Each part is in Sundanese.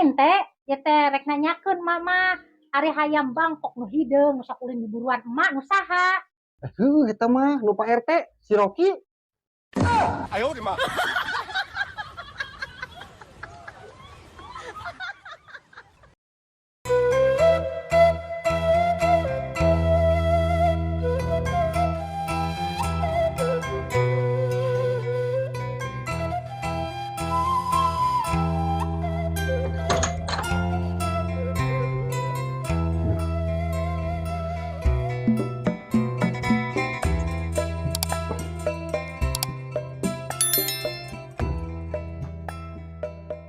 Lain teh, ya teh rek nanyakeun mama, ari hayam Bangkok nu hideung nu sok ulin di buruan emak nu saha? Heuh, eta mah nu Pak RT, si Rocky. 哎呦我的妈！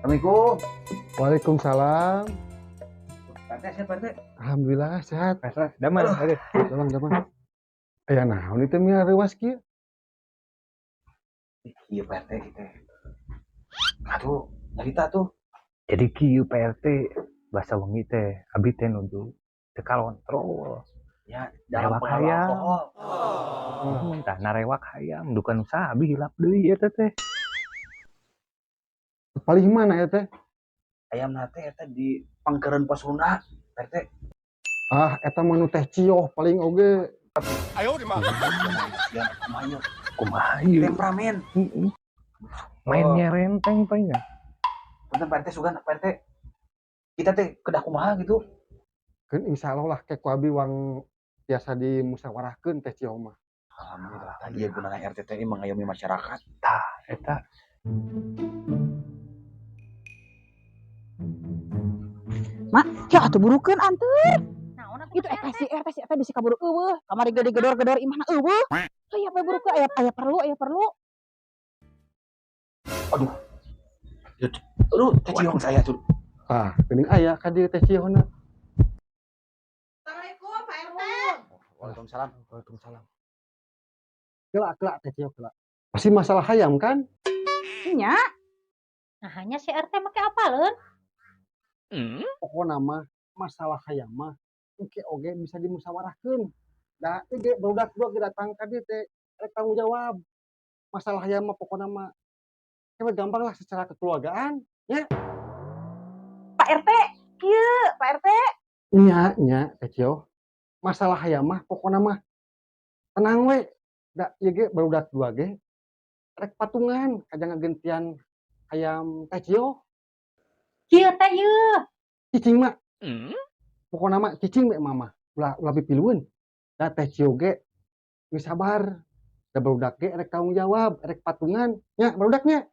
Assalamualaikum. Waalaikumsalam. Pak RT sehat, Pak RT? Alhamdulillah sehat. Sehat. Damang, aduh. Damang, damang. Aya naon itu mah reuwas kieu? Iya, Pak RT gitu. Aduh, nyarita tuh. Jadi kieu, Pak RT, bahasa wengi teh abi teh nuju teu kakontrol. Ya, dalam Lewat pengaruh hayam. Alkohol. Tah narewak hayam duka nu saha abi hilap deui eta teh. Paling mana ya teh? Ayam nate eta di pangkeureun Pasunda, Pak RT. Ah, eta mah nu teh Cioh paling oge. 哎呦我的妈！ Ya, kumaha ieu? Kumaha ieu? Temperamen. Heeh. Main nyerenteng paling ya. Punten, Pak RT, sugan Pak RT. Kita teh kedah kumaha gitu. Keun insyaallah lah ke ku abi wang biasa dimusyawarahkeun teh Cioh mah. Alhamdulillah, tadi ya gunanya RT teh ini mengayomi masyarakat. Tah eta. Mak, ya atuh burukeun anteur. Naon atuh? Itu eta si RT, si eta bisi kaburu euweuh. Kamari gede gedor-gedor imahna euweuh. Aya apa burukeun, aya aya perlu, aya perlu. Aduh, teh ciong saya tuh. Ah, geuning aya ka dieu teh Ciohna. Assalamualaikum, Pak RT. Waalaikumsalam. Waalaikumsalam. Kelak kelak teh Cioh, kelak. Pasti masalah hayam kan? Nya, Nah, hanya si RT make apaleun? Pokokna mah masalah hayam mah engke oge bisa dimusyawarahkeun. Da ieu ge barudak dua ge datang ka dieu teh rek tanggung jawab. Masalah hayam mah pokokna mah kewe gampang lah secara kekeluargaan. Pak RT, kieu, Pak RT. Nya nya teh Cioh. Masalah hayam mah pokokna mah tenang we. Da ieu ge barudak dua ge rek patungan kajang ngagentian hayam teh Cioh. Kieu teh yeuh. Cicing mah. Pokokna mah cicing we mama. Ulah ulah pipilueun. Da teh Cioh ge geus sabar. Da barudak ge rek tanggung jawab, rek patungan. Nya barudaknya.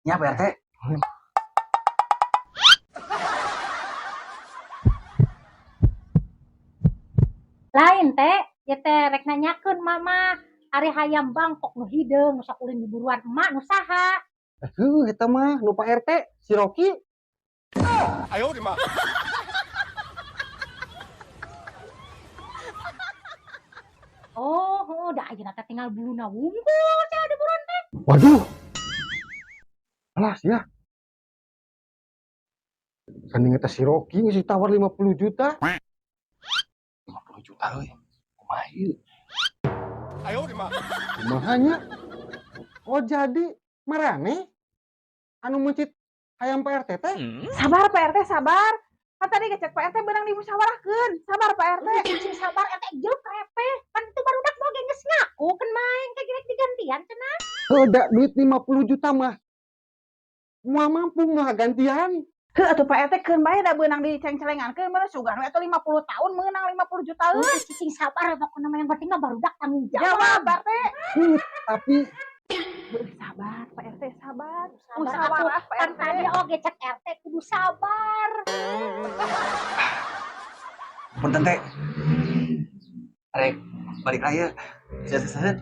Ya, Pak RT. Lain teh, ya teh rek nanyakeun mama, ari hayam Bangkok nu hideung nu sok ulin di buruan emak nu saha? Heuh, eta mah nu Pak RT, si Rocky. 哎呦我的妈！ Oh, heuh, da ayeuna teh tinggal buluna wungkul sia di buruan teh. Waduh. Alas ya. Kan eta si Rocky geus ditawar 50 juta. 50 juta euy. Kumaha ieu? 哎呦我的妈！ Kumaha nya? Oh, jadi marane anu meuncit hayam Pak RT teh? Sabar, Pak RT, sabar. Kan tadi ngecek Pak RT beunang dimusyawarahkeun. Sabar, Pak RT. Cing sabar eta jeung repe. Pan itu barudak oge geus ngaku kan main kayak rek digantian cenah. Heuh, da duit 50 juta mah moal mampu mah gantian. Heuh atuh, Pak RT, keun bae da beunang diceng-celengankeun meureun sugan we atuh 50 tahun meunang 50 juta euy. Heuh, cicing sabar pokokna mah yang penting mah barudak tanggung jawab. Jawab, Pak RT. Tapi Heuh, sabar, Pak RT, sabar. Sabar Musyawarah, atuh. Pak Kan RT. tadi oge cek RT kudu sabar. Punten teh. Rek, balik lah ya. Sehat-sehat.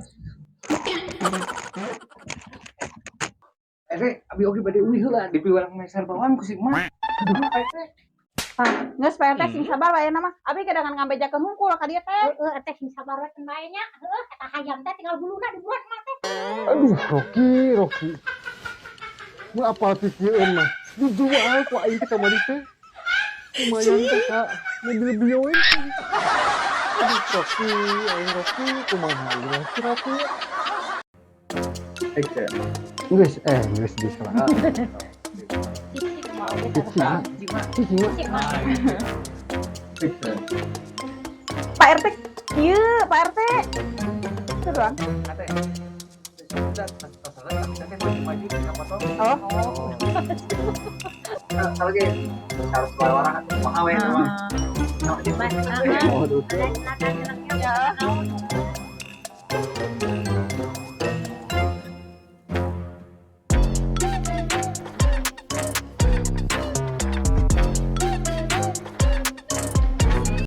RT, abi oge bade uih heula di piwarang meser bawang ku si emak. Aduh, Pak RT. Geus, Pak RT, sing sabar wae nama. Abi kedangan ngabejakeun hungkul ka dieu teh. Heeh, RT sing sabar we keun bae nya. Heuh, eta hayam teh tinggal buluna di buruan emak teh. Aduh, Rocky, Rocky. Mun apal pikieun mah dijual ku aing teh kamari teh. Lumayan teh ka mobil bio we. Aduh, Rocky, aing Rocky, kumaha ieu si Rocky? Geus, eh geus bisa lah. Cicing. oge. Cicing, Mak. Cicing, Mak. Cicing, Mak. Cicing, Mak. Fix, ya. Pak RT, ieu Pak RT. Itu doang. Ate. Sudah, masalah kita teh maju-maju di potong. Oh. Kalau ge harus orang atau kumaha we mah. Baik, Oh, aduh. Ada silakan, silakan. Ya.